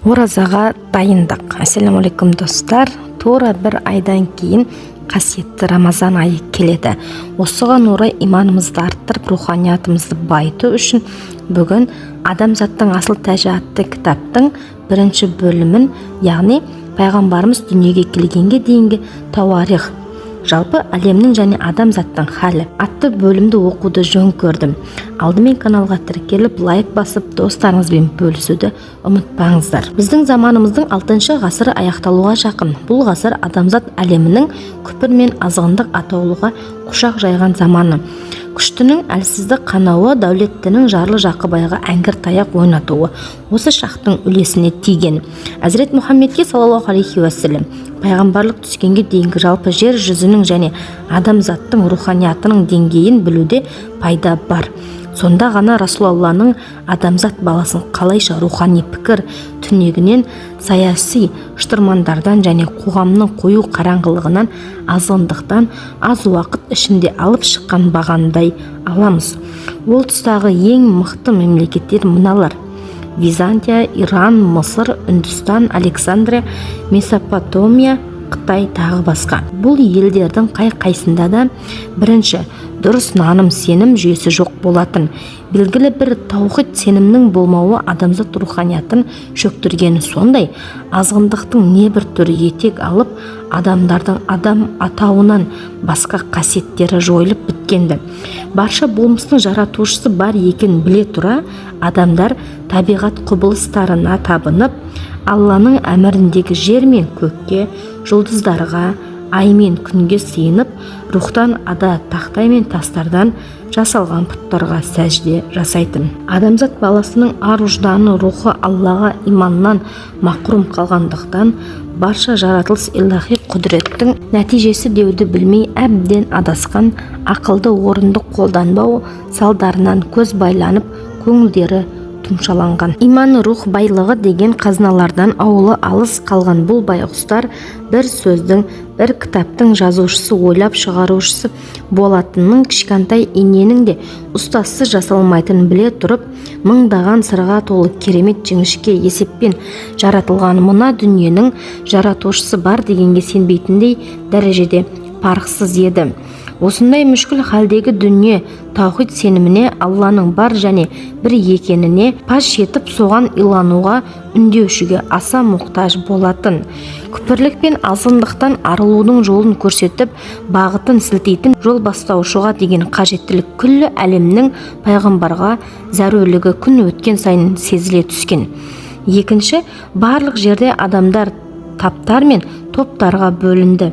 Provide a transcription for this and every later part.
Оразаға дайындық. Ассалаумағалейкум, достар! Тура бір айдан кейін қасиетті Рамазан айы келеді. Осыған орай иманымызды арттырып, руханиятымызды байыту үшін бүгін «Адамзаттың асыл тәжі» атты кітаптың бірінші бөлімін, яғни пайғамбарымыз дүниеге келгенге дейінгі тауарих, жалпы әлемнің және адамзаттың халі атты бөлімді оқуды жөн көрдім. Алдымен каналға тіркеліп, лайк басып, достарыңызбен бөлісуді ұмытпаңыздар. Біздің заманымыздың алтыншы ғасыры аяқталуға жақын. Бұл ғасыр адамзат әлемінің күпір мен азғындық атаулыға құшақ жайған заманы. Күштінің әлсізді қанауы, дәулеттінің жарлы жақыбайға әңгір таяқ ойнатуы осы шақтың үлесіне тиген. Әзірет Мұхаммедке, саллаллаху алейхи уассалам, пайғамбарлық түскенге дейінгі жалпы жер жүзінің және адамзаттың руханиятының деңгейін білуде пайда бар. Сонда ғана Расулалланың адамзат баласын қалайша рухани пікір түнегінен, саяси шытырмандардан және қоғамның қою қараңғылығынан, азғындықтан аз уақыт ішінде алып шыққан бағандай аламыз. Ол тұстағы ең мықты мемлекеттер мыналар: Византия, Иран, Мысыр, Үндістан, Александрия, Месопотамия, Қытай, тағы басқа. Бұл елдердің қай қайсында да, бірінші, дұрыс наным сенім жүйесі жоқ болатын. Белгілі бір таухид сенімнің болмауы адамзат руханиятын шөктіргені сондай, азғындықтың небір түрі етек алып, адамдардың адам атауынан басқа қасиеттері жойылып біткенді. Барша болмыстың жаратушысы бар екенін біле тұра, адамдар табиғат құбылыстарына табынып, Алланың әміріндегі жер мен көкке, жұлдыздарға, ай мен күнге сыйынып, рухтан ада тақтай мен тастардан жасалған бұттарға сәжде жасайтын. Адамзат баласының ар ұжданы, рухы Аллаға иманнан мақрұм қалғандықтан, барша жаратылыс илахи құдіреттің нәтижесі деуді білмей әбден адасқан, ақылды орынды қолданбау салдарынан көз байланып, көңілдері тұмшаланған. Иман, рух байлығы деген қазыналардан ауылы алыс қалған бұл байғұстар бір сөздің, бір кітаптың жазушысы, ойлап шығарушысы болатынын, кішкентай иненің де ұстазсыз жасалмайтынын біле тұрып, мыңдаған сырға толы керемет жіңішке есеппен жаратылған мына дүниенің жаратушысы бар дегенге сенбейтіндей дәрежеде парықсыз еді. Осындай мүшкіл халдегі дүние таухид сеніміне, Алланың бар және бір екеніне паш етіп, соған илануға үндеушіге аса мұқтаж болатын. Күпірлік пен азғындықтан арылудың жолын көрсетіп, бағытын сілтейтін жол бастаушыға деген қажеттілік, күллі әлемнің пайғамбарға зәрулігі күн өткен сайын сезіле түскен. Екінші, барлық жерде адамдар таптар мен топтарға бөлінді.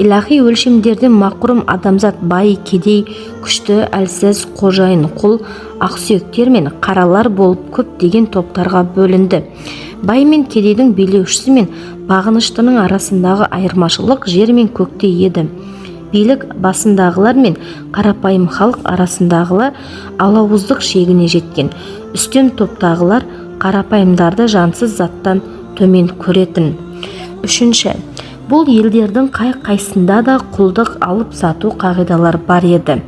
Илахи өлшемдерден мақрұм адамзат бай, кедей, күшті, әлсіз, қожайын, құл, ақсүйектер мен қаралар болып көптеген топтарға бөлінді. Бай мен кедейдің, билеушісі мен бағыныштының арасындағы айырмашылық жер мен көктей еді. Билік басындағылар мен қарапайым халық арасындағылар алауыздық шегіне жеткен. Үстем топтағылар қарапайымдарды жансыз заттан төмен көретін. Үшінші, бұл елдердің қай қайсында да құлдық, алып сату қағидалары бар еді.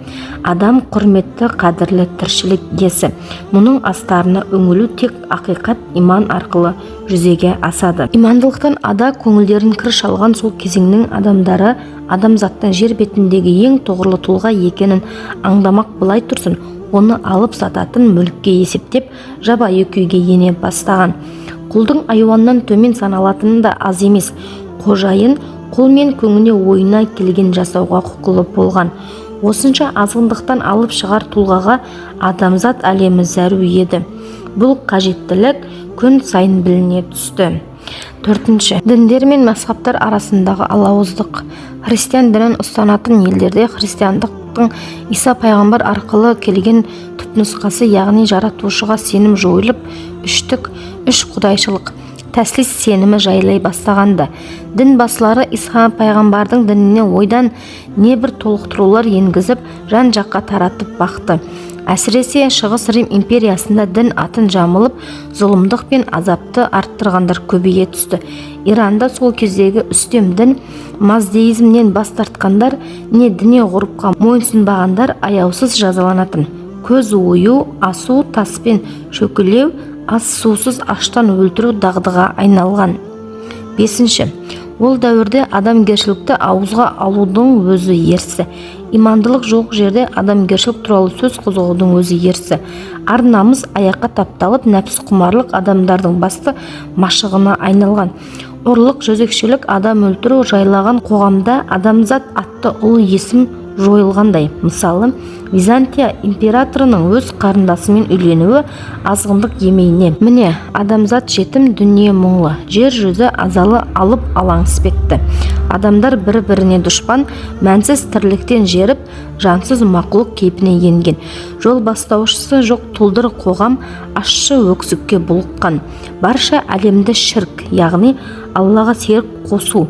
Адам құрметті, қадірлі тіршілік иесі. Мұның астарына үңілу тек ақиқат иман арқылы жүзеге асады. Имандылықтан ада, көңілдерін кір шалған сол кезеңнің адамдары адамзаттың жер бетіндегі ең тұғырлы тұлға екенін аңдамақ былай тұрсын, оны алып сататын мүлікке есептеп, жабайы күйге ене бастаған. Құлдың айуаннан төмен саналатыны да аз емес. Қожайын құл мен көңіне, ойына келген жасауға құқылы болған. Осынша азғындықтан алып шығар тұлғаға адамзат әлемі зәру еді. Бұл қажеттілік күн сайын біліне түсті. Төртінші, діндер мен мазхабтар арасындағы алауыздық. Христиан дінін ұстанатын елдерде христиандықтың Иса пайғамбар арқылы келген түпнұсқасы, яғни жаратушыға сенім жойылып, үштік, үш құдайшылық, тәслис сенімі жайлай бастағанды. Дін басылары Иса пайғамбардың дініне ойдан небір толықтырулар енгізіп, жан жаққа таратып бақты. Әсіресе Шығыс Рим империясында дін атын жамылып, зұлымдық пен азапты арттырғандар көбейе түсті. Иранда сол кездегі үстем дін маздеизмнен бас тартқандар не діни ғұрыпқа мойынсұнбағандар аяусыз жазаланатын. Көз ою, асу, таспен шөкелеу, Ас-сусыз аштан өлтіру дағдыға айналған. Бесінші, ол дәуірде адамгершілікті ауызға алудың өзі ерсі. Имандылық жоқ жерде адамгершілік туралы сөз қозғаудың өзі ерсі. Ар-намыс аяққа тапталып, нәпсіқұмарлық адамдардың басты машығына айналған. Ұрлық, жезөкшелік, адам өлтіру жайлаған қоғамда адамзат атты ұлы есім жойылғандай. Мысалы, Византия императорының өз қарындасымен үйленуі азғындық емей не? Міне, адамзат жетім, дүние мұңлы, жер жүзі азалы, алып алаң іспетті. Адамдар бір-біріне дұшпан, мәнсіз тірліктен жеріп, жансыз мақұлық кейпіне енген. Жол бастаушысы жоқ тұлдыр қоғам ащы өксікке булыққан. Барша әлемді шірк, яғни Аллаға серік қосу,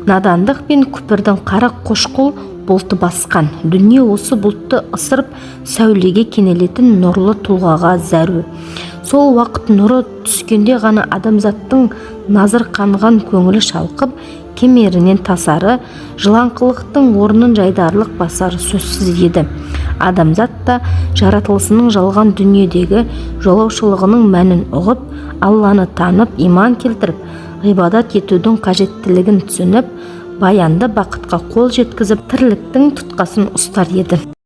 надандық пен күпірдің қара қошқыл бұлты басқан. Дүние осы бұлтты ысырып, сәулеге кенелетін нұрлы тұлғаға зәру. Сол уақыт нұры түскенде ғана адамзаттың назыр қанған көңілі шалқып, кемерінен тасары, жылаңқылықтың орнын жайдарылық басары сөзсіз еді. Адамзат та жаратылысының жалған дүниедегі жолаушылығының мәнін ұғып, Алланы танып, иман келтіріп, ғибадат етудің қажеттілігін түсініп, баянды бақытқа қол жеткізіп, тірліктің тұтқасын ұстар еді.